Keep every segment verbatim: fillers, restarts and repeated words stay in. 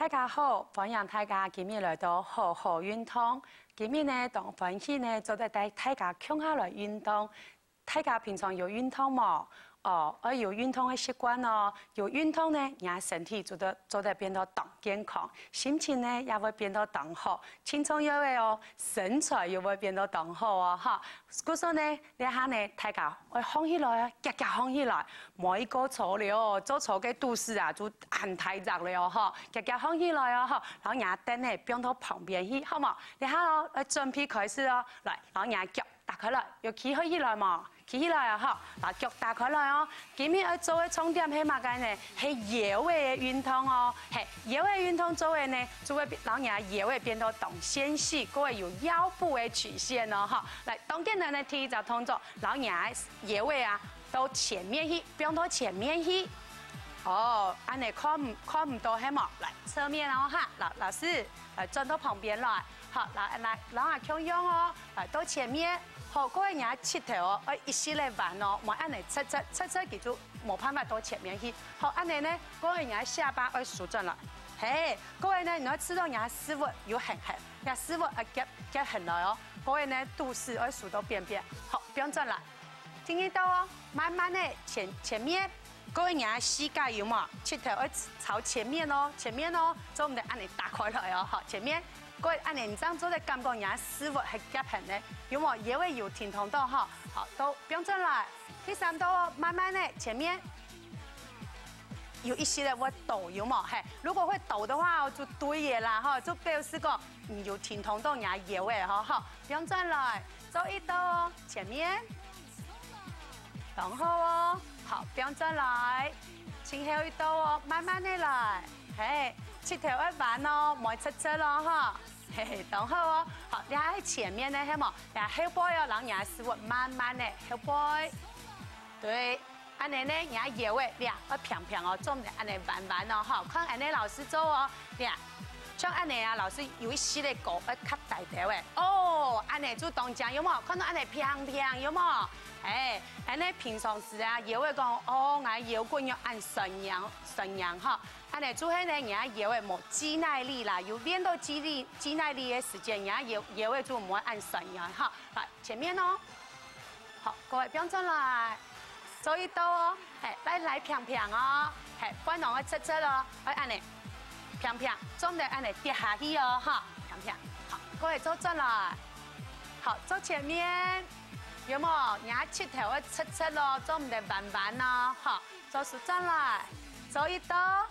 大家好，歡迎大家今日來到好好運動。今日呢，當歡喜呢，做得帶大家共下來運動。大家平常有運動無？哦，愛有運動个習慣哦。有運動呢，你个身體做得做得變到當健康，心情呢也會變到當好，盡重要个哦，身材又會變到當好哦，哈。故所呢，這下呢，大家愛䟘起來啊，遽遽䟘起來，莫一个坐了哦，坐坐个肚屎啊，就恁大隻了哦，哈，遽遽䟘起來哦，哈，然後若凳呢放到旁邊去，好無？這下哦，來準備開始哦，來，然後若腳打開來，有企好起來無？企起來啊，哈，然後腳打開來哦。今日愛做个重點係麼个呢？係腰仔个運動哦，係腰仔運動做个呢，就會讓若腰仔變到當纖細，各位有腰部个曲線哦，哈。來，當簡單个第一隻動作， 然後若个腰仔啊，到前面去，放到前面去。哦，恁呢看毋看毋到係無？來，側面哦哈，老老師，來轉到旁邊來，好，來來，然後共樣哦，來到前面，好，各位若膝頭哦，愛一息仔彎哦，莫恁呢直直直直，佢就無辦法到前面去。好，恁呢呢，各位若下巴愛收轉來，嘿，各位呢，你愛知道若屎朏有很很，若屎朏愛夾夾很來哦，各位呢，肚屎愛收到扁扁，好，放轉來。 第二到哦，慢慢个前前面，各位若膝蓋有無？膝頭愛朝前面哦，前面哦，做毋得恁呢打開來哦，好，前面。各位恁呢，你正做得感覺若屎朏係夾很个，有無？腰仔有挺動到哈，好，都放轉來。第三到哦，慢慢个前面，有一息仔會抖，有無？嘿，如果會抖的話哦，就對个啦，哈，就表示講你有挺動到若腰仔，哈，好，放轉來，做一到哦，前面。 當好哦，好，放轉來，盡後一到哦，慢慢个來，嘿，膝頭愛彎哦，莫直直哦，哈，嘿嘿，當好哦，好，這係前面个係無？這後背哦，然後若屎朏慢慢个後背，對，恁呢呢，若腰仔這愛平平哦，做毋得恁呢彎彎哦，哈，看恁呢老師做哦，這 像恁呢啊，老師有一息仔高，愛較低兜仔。哦，恁呢就當靚，有無？看到恁呢平平，有無？哎，恁呢平常時啊，腰仔講，哦，𠊎腰骨要恁酸軟，酸軟哈。恁呢就係呢，若腰仔無肌耐力啦，有練到肌力、肌耐力个時間，若腰腰仔就毋會恁酸軟哈。來，前面哦。 好，各位放轉來，做一到哦，嘿，來來平平哦，嘿，背囊愛直直哦，愛恁呢，平平，做毋得恁呢跌下去哦，哈，平平。好，各位做轉來，好，做前面，有無？若膝頭愛直直哦，做毋得彎彎哦，好，做收轉來，做一到。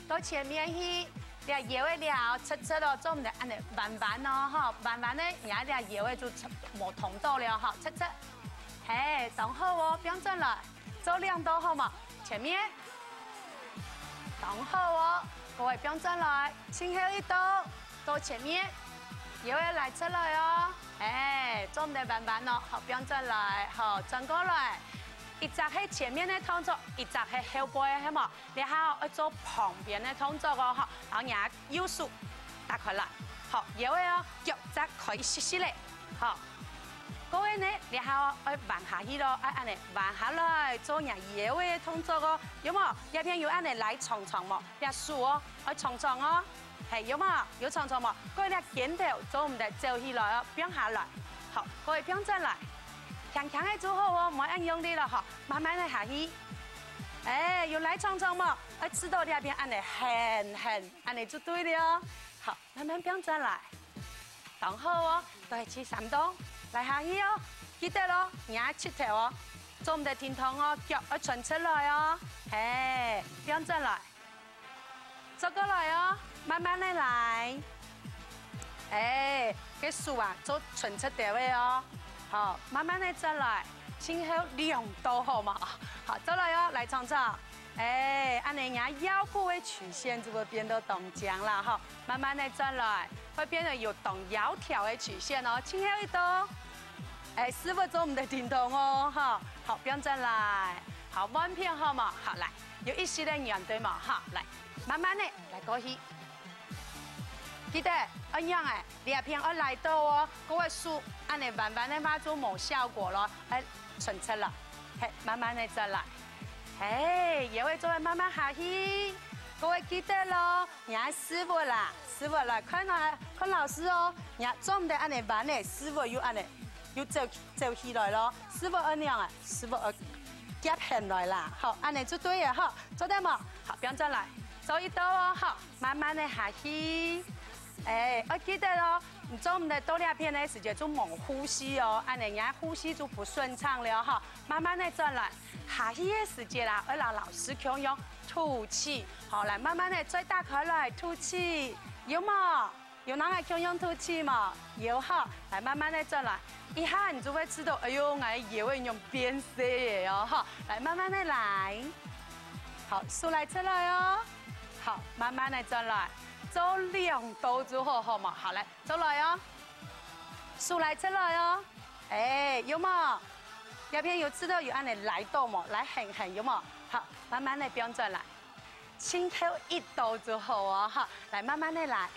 到前面去，這腰仔這直直哦，做毋得恁呢彎彎哦，吼，彎彎呢，若這腰仔就無動到了，吼，直直。嘿，當好哦，放轉來，做兩到好無？前面，當好哦，各位放轉來，盡後一到，到前面，腰仔拉出來哦，嘿，做毋得彎彎哦，好，放轉來，好，轉過來，一隻係前面个動作，一隻係後背个，係無？ 這下愛做旁邊个動作哦，吼，然後若右手打開來，好，腰仔哦，腳蹶開一息息仔，好。各位呢，這下哦，愛彎下去咯，愛恁呢彎下來，做若腰仔个動作哦，有無？這片有恁呢拉長長無？這手哦，愛長長哦，嘿，有無？有長長無？各位這肩頭做毋得走起來哦，放下來，好，各位放轉來，輕輕个就好哦，莫恁用力了吼，慢慢个下去。 哎，有拉長長無？愛知道這片恁呢，很很，恁呢就對了哦。好，慢慢放轉來。當好哦，對，第三到，來下去哦。記得哦，若膝頭哦，做毋得停動哦，腳愛伸出來哦。嘿，放轉來。 坐過來哦，慢慢个來。哎，該手啊，做伸直兜仔哦。好，慢慢个轉來，盡後兩到好無？好，轉來哦，來長長。哎，恁呢若腰部个曲線就會變到當靚啦，吼。慢慢个轉來，會變到有當窈窕个曲線哦。盡後一到，哎，屎朏做毋得停動哦，吼。好，放轉來。好，換片好無？好，來。 有一息仔軟對無？哈，來，慢慢个來過去。記得，恁樣仔，這片愛拉到哦，各位手恁呢彎彎个話就無效果咯，愛伸直來，嘿，慢慢个轉來，嘿，腰仔做得慢慢下去，各位記得咯，你愛屎朏啦，屎朏來看啊，看老師哦，你做毋得恁樣彎呢，屎朏又恁樣，又走走起來咯，屎朏恁樣啊，屎朏愛夾起來啦，好，恁樣就對了哈，做得無？好，放轉來，做一到哦，好，慢慢的下去，哎，愛記得哦，你做毋得到這片的時節就無呼吸哦，恁樣你呼吸就不順暢了哈，慢慢的轉來。 下去个時節啦，愛摎老師共樣吐氣。好，來，慢慢的再打開來吐氣，有無？有摎𠊎共樣吐氣無？有哈，來，慢慢的轉來。一下你就會知道，哎喲，𠊎个腰仔仰變細个哦，哈。來，慢慢的來。好，手來出來哦。好，慢慢的轉來，做兩到就好，好無？好，來，做來哦。手來出來哦。 哎，有無？這片有知道有恁樣拉到無？拉絚絚，有無？好，慢慢的放轉來，盡後一到就好哦，哈。來，慢慢的來，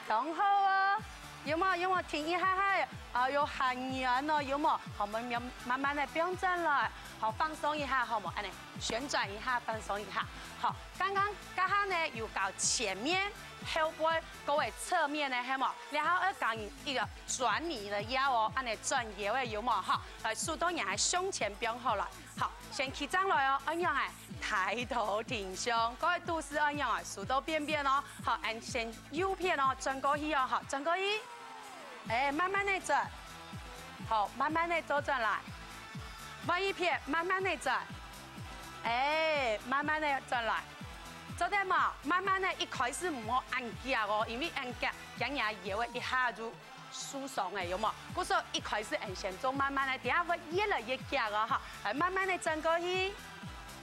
當好哦。有無？有無？停一下下，哎喲，還遠哦，有無？好，慢慢慢慢的放轉來，好，放鬆一下，好無？恁樣旋轉一下，放鬆一下。好，剛剛這下呢有教前面、後背、各位側面呢，係無？然後愛教你一個 轉你个腰哦，恁樣轉腰仔有無？哈，來，手到你个胸前放好來。好，先企正來哦，恁樣欸，抬頭挺胸，各位肚屎恁樣啊，手到邊邊哦。好，恁先右片哦，轉過去哦，好，轉過去。哎，慢慢的轉，好，慢慢的倒轉來，換一片，慢慢的轉，哎，慢慢的轉來。做得無？慢慢的，一開始毋好恁遽哦，因為恁遽，驚你个腰仔一下就 受傷欸，有無？故所一開始恁先做慢慢个，等下會越來越遽哦，哈。來，慢慢个轉過去，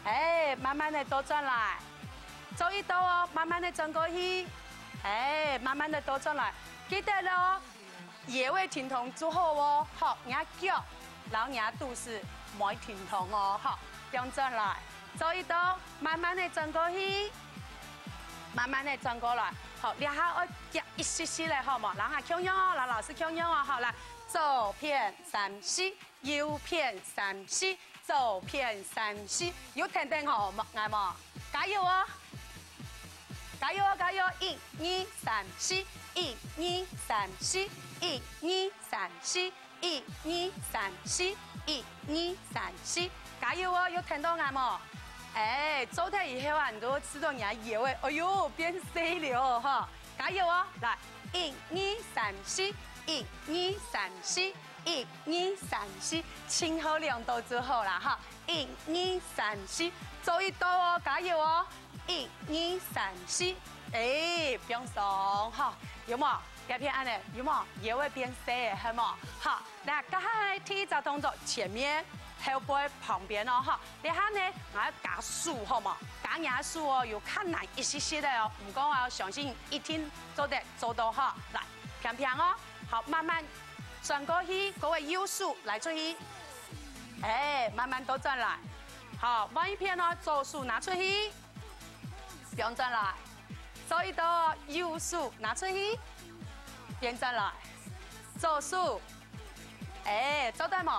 哎，慢慢个倒轉來，做一到哦，慢慢个轉過去，哎，慢慢个倒轉來，記得哦，腰仔停動就好哦，好，若腳摎若肚屎毋愛停動哦，好，放轉來，做一到，慢慢个轉過去。 慢慢个轉過來。好，這下愛遽一息息个，好無？摎𠊎共樣哦，摎老師共樣哦，好，來，左片三四，右片三四，左片三四，有聽著吼，無？𠊎無？加油哦！加油哦，加油！一、二、三、四，一、二、三、四，一、二、三、四。 一、二、三、四，一、二、三、四，加油哦！有聽著𠊎無？哎，做忒以後啊，你就會知著你个腰仔，哎喲，變細了哦，哈！加油哦！來，一、二、三、四，一、二、三、四，一、二、三、四，盡後兩到就好啦，哈！一、二、三、四，做一到哦，加油哦！一、二、三、四，哎，放鬆，哈！有無？ 這片恁樣，有無？腰仔變細个，係無？好，來，這下第一隻動作，前面、後背、旁邊哦，吼。這下呢，𠊎愛加手，好無？加若手哦，有較難一息息个哦。毋過𠊎相信一定做得做到，吼。來，平平哦。好，慢慢轉過去，各位右手來出去。哎，慢慢倒轉來。好，換一片哦，左手拿出去。 放轉來，做一到右手拿出去，放轉來，左手，哎，做得無？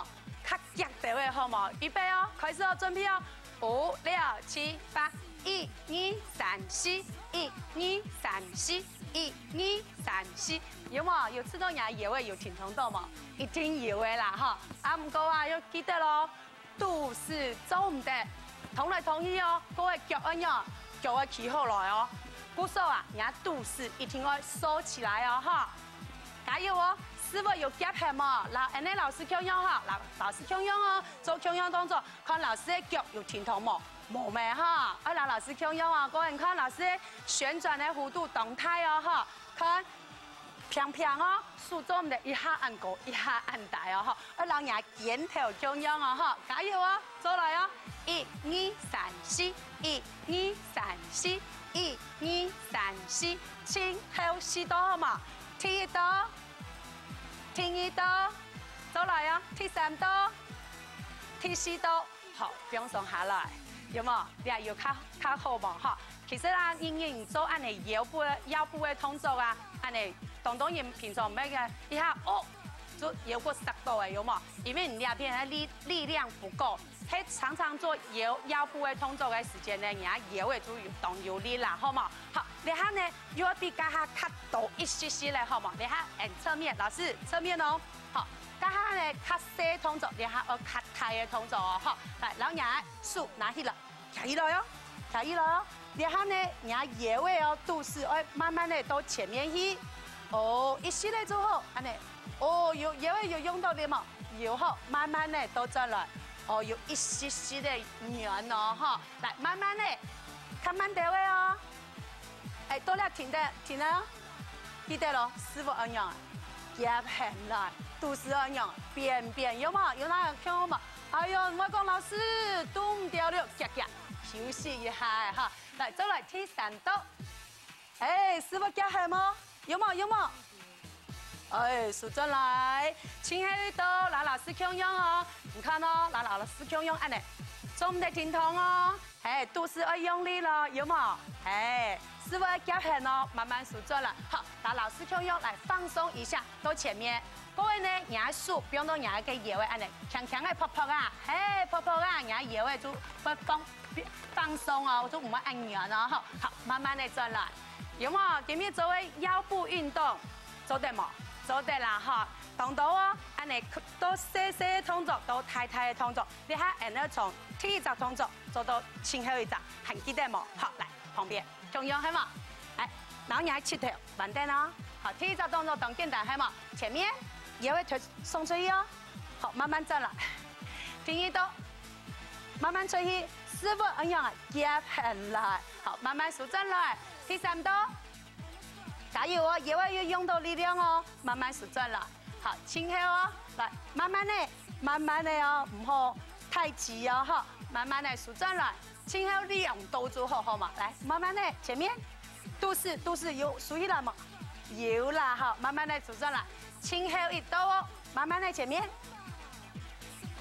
較遽兜仔好無？預備哦，開始哦，準備哦，五、六、七、八，一、二、三、四，一、二、三、四，一、二、三、四，有無？有知著若腰仔有停動著無？一定有个啦，吼！啊，毋過啊，愛記得哦， 肚屎做毋得，動來動去哦，各位腳愛仰，腳愛企好來哦。故所啊，若肚屎一定愛收起來哦，吼。加油哦，屎朏有夾核無？摎𠊎等老師共樣吼，摎老師共樣哦，做共樣動作，看老師个腳有停動無？無咩吼，愛摎老師共樣哦。各位看老師个旋轉个弧度當大哦，吼，看。 平平哦，手做毋得一下恁高，一下恁低哦，吼，愛摎若肩頭共樣哦，吼，加油哦，做來哦，一、二、三、四，一、二、三、四，一、二、三、四，盡後四到好無？第一到，第二到，做來哦，第三到，第四到。 好，放鬆下來，有無？這有較較好無？吼，其實啊，人人做恁仔腰部个腰部个動作啊，恁仔當多人平常毋會个，一下哦，就腰骨痠著个，有無？因為你這片个力力量不夠，係常常做腰腰部个動作个時間呢，你个腰仔就有當有力啦，好無？好，這下呢又愛比這下較多一息息咧，好無？這下，嗯，側面，老師，側面哦。好，這下呢較細動作，這下愛較大个動作哦，好。來，摎若个手拿起來，擎起來哦，擎起來哦。這下呢，若个腰仔哦，肚屎愛慢慢个到前面去。哦，一息仔就好，恁仔。哦，有腰仔有用到力無？有好，慢慢个倒轉來。哦，有一息息仔軟哦，吼。來，慢慢个，較慢兜仔哦。哎，到這停个，停个哦。記得咯，屎朏愛仰啊？夾絚來，肚屎愛仰？扁扁，有無？有哪樣看有無？哎喲，毋好講老師，動毋著了，遽遽，休息一下哈。來，再來第三到。哎，屎朏夾絚無？有無？有無？ 哎，收轉來，盡後一到，摎老師共樣哦。你看哦，摎老師共樣恁仔，做毋得停動哦。嘿，肚屎愛用力咯，有無？嘿，屎朏愛夾絚哦，慢慢收轉來。好，摎老師共樣來放鬆一下，到前面。各位呢，若个手放到若个腰仔恁仔，輕輕个拍拍啊，嘿，拍拍啊，若个腰仔就會放放鬆哦，就毋會恁軟哦，吼。好，慢慢个轉來。 有無？今日做个腰部運動，做得無？做得啦吼。當多哦，恁仔到細細个動作，到大大个動作，這下𠊎兜從第一隻動作做到盡後一隻，還記得無？好，來，旁邊，共樣係無？來，摎若个膝頭，慢兜哦。好，第一隻動作當簡單係無？前面，腰仔推送出去哦。好，慢慢轉來。第二到，慢慢出去，屎朏恁樣啊，夾絚來。好，慢慢收轉來。第三到， 加油哦，腰仔愛用到力量哦，慢慢收轉來。好，盡後哦，來，慢慢个，慢慢个哦，毋好太急哦，吼，慢慢个收轉來。盡後兩到就好，好無？來，慢慢个，前面，肚屎，肚屎有收起來無？有啦，吼，慢慢个收轉來。盡後一到哦，慢慢个前面。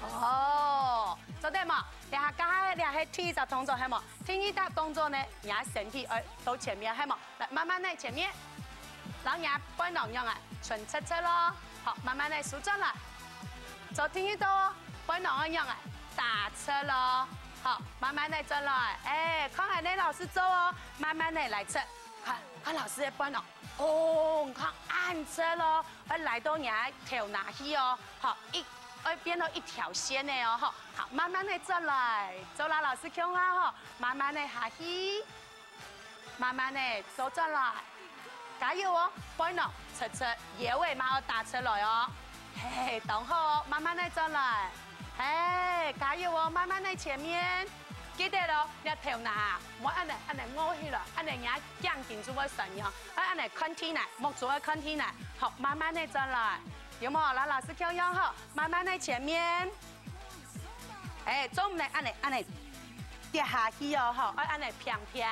哦，做得無？這下，這下，這係第一隻動作，係無？第二隻動作呢，若个身體愛到前面，係無？ 來，慢慢个前面，摎若背囊樣仔伸直直咯。好，慢慢个收轉來。做第二到哦，背囊个樣仔打直咯。好，慢慢个轉來。哎，看𠊎呢老師做哦，慢慢个來直。看，看老師个背囊。哦，你看恁直咯，愛來到若个頭那去哦。好，一，愛變到一條線个哦，吼。好，慢慢个轉來，做摎老師共下吼，慢慢个下去。 慢慢个倒轉來。加油哦，背囊直直，腰仔嘛愛打直來哦。嘿，當好哦，慢慢个轉來。嘿，加油哦，慢慢个前面。記得哦，這頭那啊，莫恁仔，恁仔臥起來，恁仔若頸根就會痠癢。愛恁仔看地泥，目珠愛看地泥。好，慢慢个轉來。有無？摎老師共樣吼，慢慢个前面。 哎，做毋得恁仔，恁仔跌下去哦，吼，愛恁仔平平。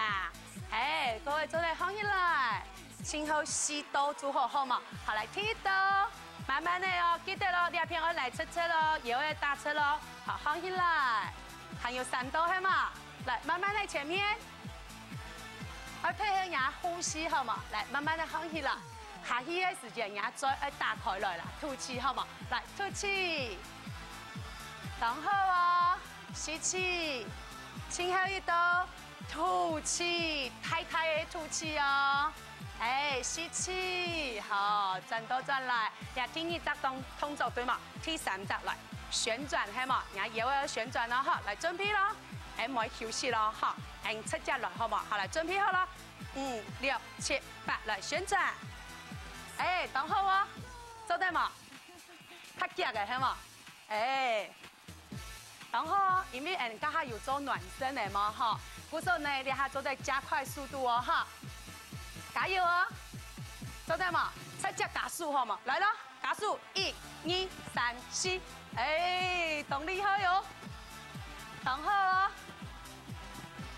哎，各位做得䟘起來，盡後四到就好，好無？好，來，第一到，慢慢个哦，記得咯，這片愛來直直咯，腰仔打直咯，好，䟘起來，還有三到係無？來，慢慢个前面，愛配合若呼吸，好無？來，慢慢个䟘起來，下去个時間，若嘴愛打開來啦，吐氣，好無？來，吐氣。 當好哦，吸氣，盡後一到，吐氣，大大个吐氣哦。哎，吸氣，好，轉到轉來，這第二隻動動作對無？第三隻來，旋轉係無？若腰仔旋轉咯，好，來準備咯，哎，莫休息咯，好，哎，直接來好無？好，來準備好咯，五、六、七、八，來旋轉，哎，當好哦，做得無？較遽个係無？ 哎，當好哦，因為𠊎這下有做暖身个嘛吼，故所呢，這下做得加快速度哦哈。加油哦，做得無？再加加速好無？來咯，加速，一、二、三、四，哎，當厲害哦，當好哦，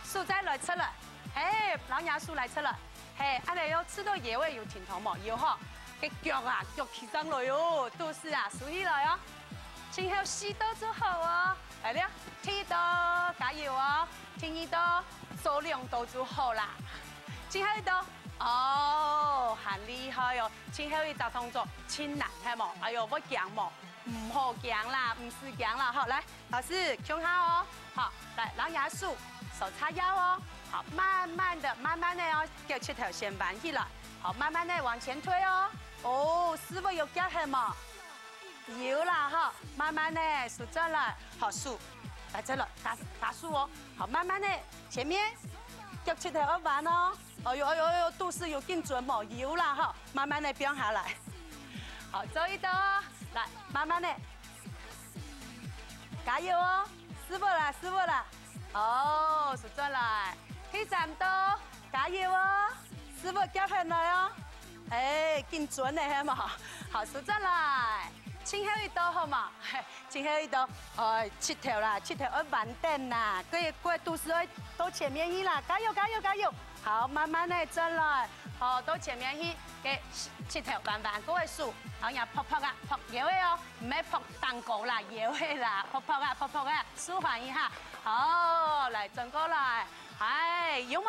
手再來出來，嘿，摎若手來出來。 嘿，恁仔有試著腰仔有停動無？有吼。該腳啊，腳企上來哦，肚屎啊，收起來哦。盡後四到就好哦。來了，第一到，加油哦！第二到，做兩到就好啦。盡後一到，哦，還厲害哦！盡後一隻動作，盡難，係無？哎喲，會驚無？毋好驚啦，毋使驚啦，好，來，老師，共下哦，好，來，摎若手，手叉腰哦，好，慢慢的，慢慢的哦，腳膝頭先彎起來，好，慢慢的往前推哦，哦，屎朏有夾核無？有啦哈，慢慢的收轉來，好，手，來，再來，打，打手哦，好，慢慢的，前面，腳膝頭愛彎哦，哎喲，哎喲，哎喲，肚屎有緊顫無？有啦哈，慢慢的放下來，好，做得到哦，來，慢慢的。 加油哦！屎朏啦，屎朏啦！哦，收轉來。第三到，加油哦！屎朏夾核來哦！哎，緊顫个係無？好，收轉來。盡後一到好無？嘿，盡後一到，哎，膝頭啦，膝頭愛彎等啦，該个肚屎愛到前面去啦，加油，加油，加油！好，慢慢个轉來，好，到前面去，該膝頭彎彎，各位手，好，若拍拍啊，拍腰个哦。 毋係拍蛋糕啦，腰仔啦，拍拍啊，拍拍啊，舒緩一下。好，來，轉過來。哎，有無？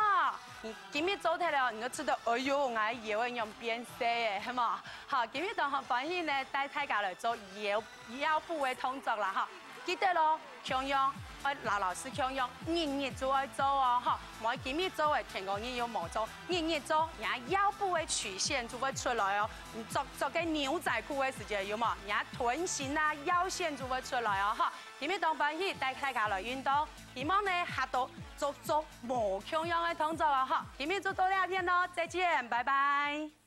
你今日做忒了，你就知道，哎喲，𠊎腰仔仰變細个，係無？好，今日當歡喜呢，帶大家來做腰，腰部个動作啦，哈。記得咯，共樣，愛摎老師共樣，日日就愛做哦，哈。毋好今日做个，天光日又無做，日日做，若腰部个曲線就會出來哦。 你著，著該牛仔褲个時節有無？若臀型啊、腰線就會出來哦，哈。今日當歡喜，帶大家來運動，希望呢，下晝做做無共樣个動作哦，哈。今日就到這片咯，再見，拜拜。